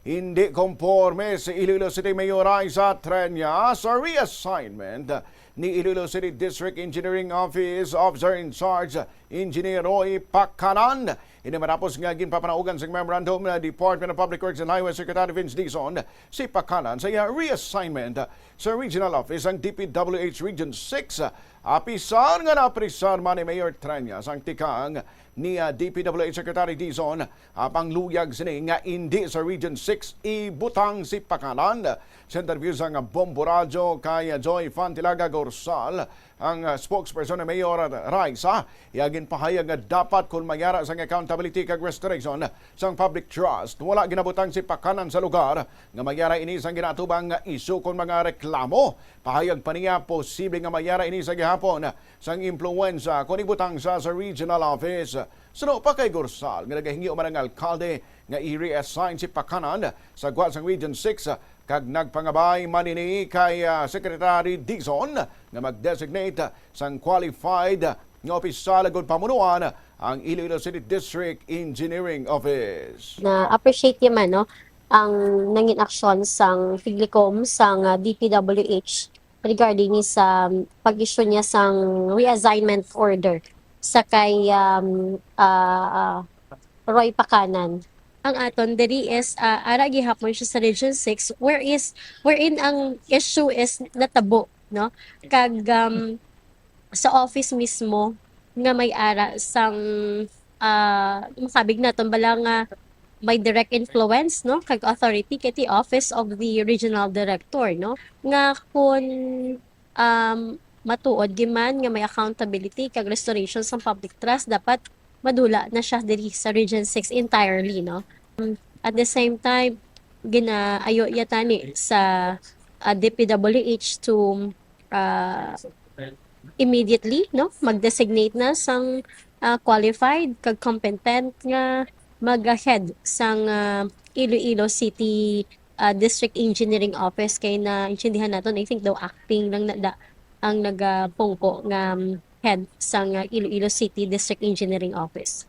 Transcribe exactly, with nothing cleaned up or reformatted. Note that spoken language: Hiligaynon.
Hindi komporme si Iloilo City Mayor Raisa Treña sa reassignment ni Iloilo City District Engineering Office Officer in Charge Engineer Roy Pacanan. Ini matapos nga ginpapanaugan sa memorandum na Department of Public Works and Highway Secretary Vince Dizon si Pacanan sa iya reassignment sa regional office ang D P W H Region six. Apisar nga naapresar man ni Mayor Treña sang tikang ni, ah, D P W H Secretary Dizon, apang luyag sini nga indi sa Region six ibutang si Pacanan. Sa interview sang Bombo Radyo kay Joy Fantilaga Gorsal, ang, ah, spokesperson ni Mayor Raisa, iya ginpahayag nga dapat kon may ara sang accountability kag restoration sang public trust, wala ginabutang si Pacanan sa lugar nga may ara ini sang ginaatubang nga isyu kon mga reklamo. Pahayag pa niya, posible nga may ara ini sa gihapon sang impluwensya kon ibutang siya sa regional office. Suno pa kay Gorsal nga nagahingyo man ang alkalde nga i-reassign si Pacanan sa gwa sang Region six, kag nagpangabay man ini kay, ah, Secretary Dizon nga mag-designate sang qualified nga opisyal agud pamunuan ang Iloilo City District Engineering Office. Na-appreciate niya man, no, ang nangin aksyon sang Tiglicom, sang, ah, D P W H regarding ni sa pag-issue niya sang reassignment order sa kay, um, ah, ah, Roy Pacanan. Ang aton diri is, ah, ara gihapon siya sa Region six, where is, wherein ang issue is natabo, no? Kag, um, sa office mismo nga may ara sang, ah, masabig naton bala nga may direct influence, no, kag authority kay ti Office of the Regional Director, no, nga kun, um, matuod gyud man nga may accountability kag restoration sang public trust, dapat madula na siya diri sa Region six entirely, no. At the same time, ginaayo yata ni sa, ah, D P W H to, ah, immediately, no, mag-designate na sang, ah, qualified kag competent nga mag-head sang, ah, Iloilo City, ah, District Engineering Office, kay naintindihan naton, I think daw acting lang na da ang nagapungko nga, um, head sang, ah, Iloilo City District Engineering Office.